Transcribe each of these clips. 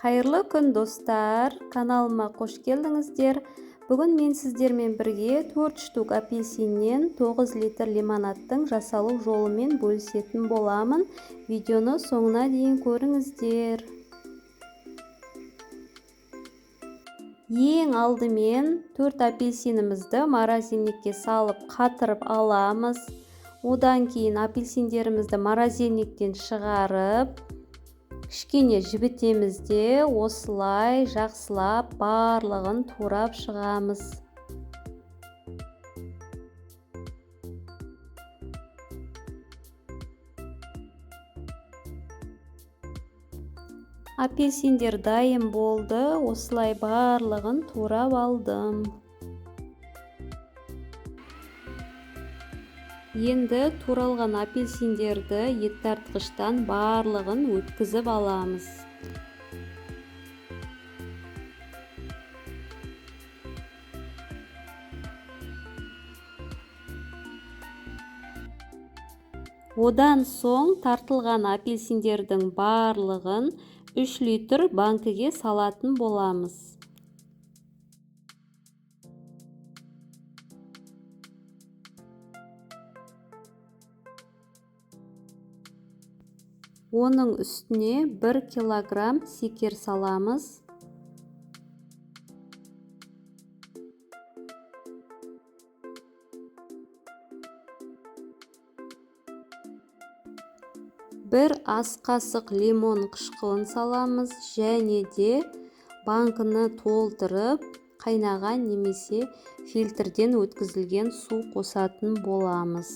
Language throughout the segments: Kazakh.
Қайырлы күн, достар! Каналыма қош келдіңіздер. Бүгін мен сіздермен бірге 4 штук апельсиннен 9 литр лимонадтың жасалу жолымен бөлісетін боламын. Видеоны соңына дейін көріңіздер. Ең алдымен 4 апельсинімізді морозильникке салып қатырып аламыз. Одан кейін апельсиндерімізді морозильниктен шығарып, кішкене жібітеміз де, осылай жақсылап барлығын турап шығамыз. Апельсиндер дайын болды, осылай барлығын турап алдым. Енді туралған апельсиндерді ет тартқыштан барлығын өткізіп аламыз. Одан соң тартылған апельсиндердің барлығын 3 литр банкіге салатын боламыз. Оның үстіне 1 килограмм секер саламыз. 1 ас қасық лимон қышқылын саламыз және де банкіні толтырып қайнаған немесе фильтрден өткізілген су қосатын боламыз.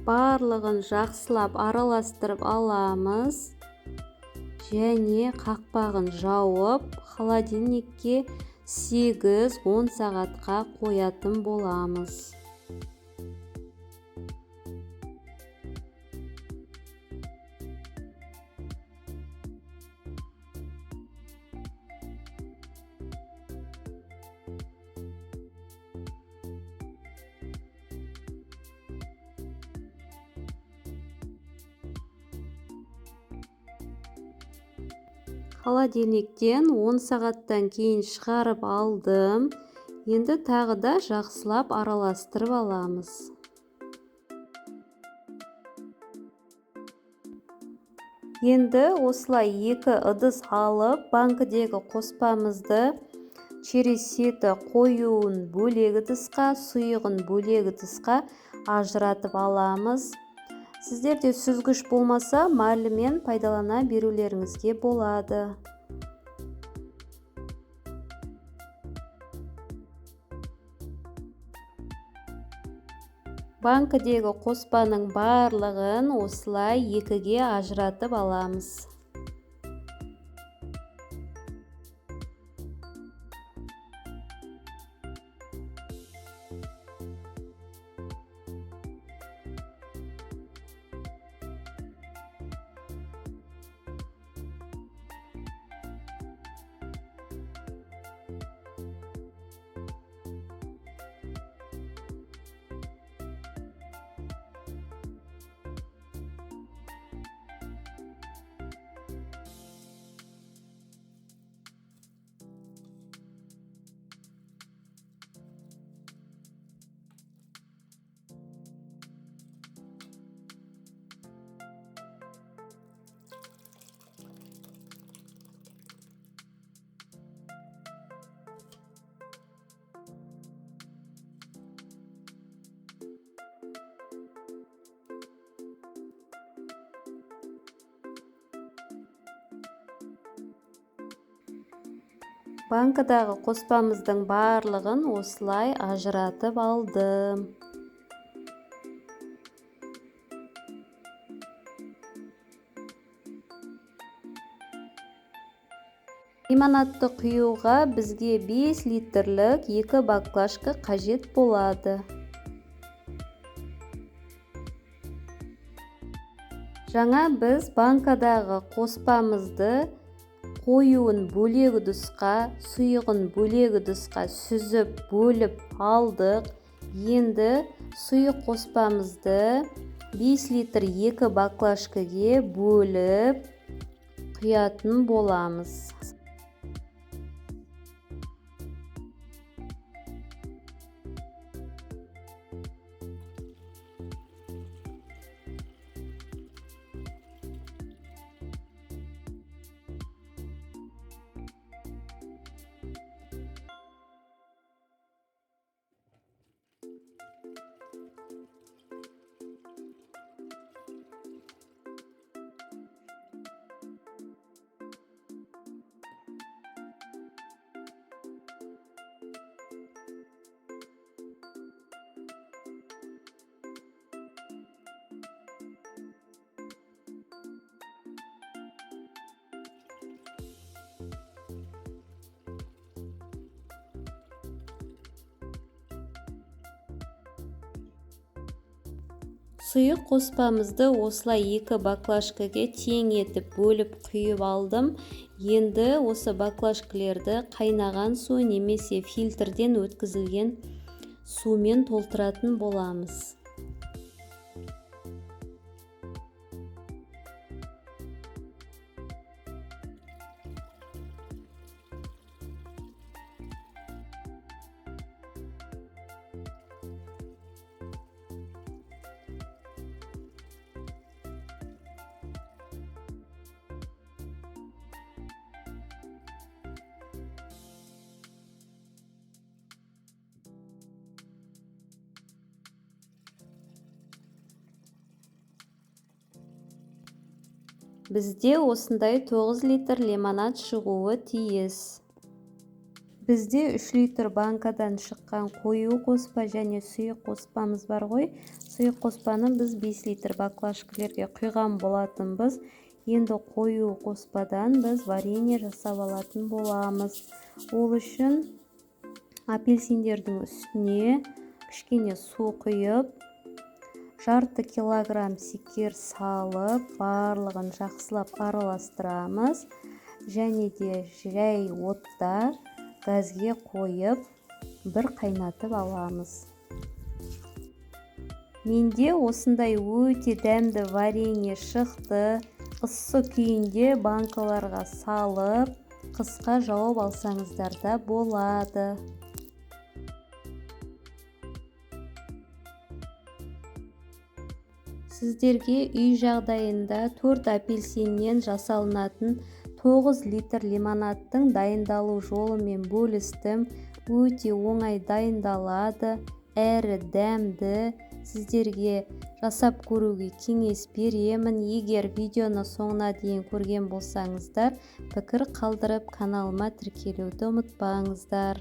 Барлығын жақсылап араластырып аламыз және қақпағын жауып, холодильникке 8-10 сағатқа қоятын боламыз. Холодильниктен 10 сағаттан кейін шығарып алдым. Енді тағы да жақсылап араластырып аламыз. Енді осылай 2 ыдыс алып, банкідегі қоспамызды через сеті қоюын бөлек ыдысқа, сұйығын бөлек ыдысқа ажыратып аламыз. Сіздерде сүзгіш болмаса, марлімен пайдалана берулеріңізге болады. Банкідегі қоспаның барлығын осылай 2-ге ажыратып аламыз. Банкадағы қоспамыздың барлығын осылай ажыратып алдым. Лимонадты құюға бізге 5 литрлік 2 баклажка қажет болады. Жаңа біз банкадағы қоспамызды Қоюын бөлек ыдысқа, сұйығын бөлек ыдысқа сүзіп бөліп алдық. Енді сұйық қоспамызды 5 литр 2 баклажкаге бөліп құятын боламыз. Сұйық қоспамызды осылай 2 баклажкаге тең етіп бөліп құйып алдым. Енді осы баклажкалерді қайнаған су немесе фильтрден өткізілген сумен толтыратын боламыз. Бізде осындай 9 литр лимонад шығуы тиіс. Бізде 3 литр банкадан шыққан қою қоспа және сұйық қоспамыз бар ғой. Сұйық қоспаны біз 5 литр баклажкалерге құйған болатынбыз. Енді қою қоспадан біз варенье жасап алатын боламыз. Ол үшін апельсиндердің үстіне кішкене су құйып, жарты килограмм секер салып, барлығын жақсылап араластырамыз. Және де жай отта газге қойып, бір қайнатып аламыз. Менде осындай өте дәмді варенье шықты. Ыссы күйінде банкаларға салып, қысқа жауып алсаңыздар да болады. Сіздерге үй жағдайында 4 апельсиннен жасалынатын 9 литр лимонадтың дайындалу жолымен бөлістім. Өте оңай дайындалады, әрі дәмді. Сіздерге жасап көруге кеңес беремін. Егер видеоны соңына дейін көрген болсаңыздар, пікір қалдырып каналыма тіркелуді ұмытпаңыздар.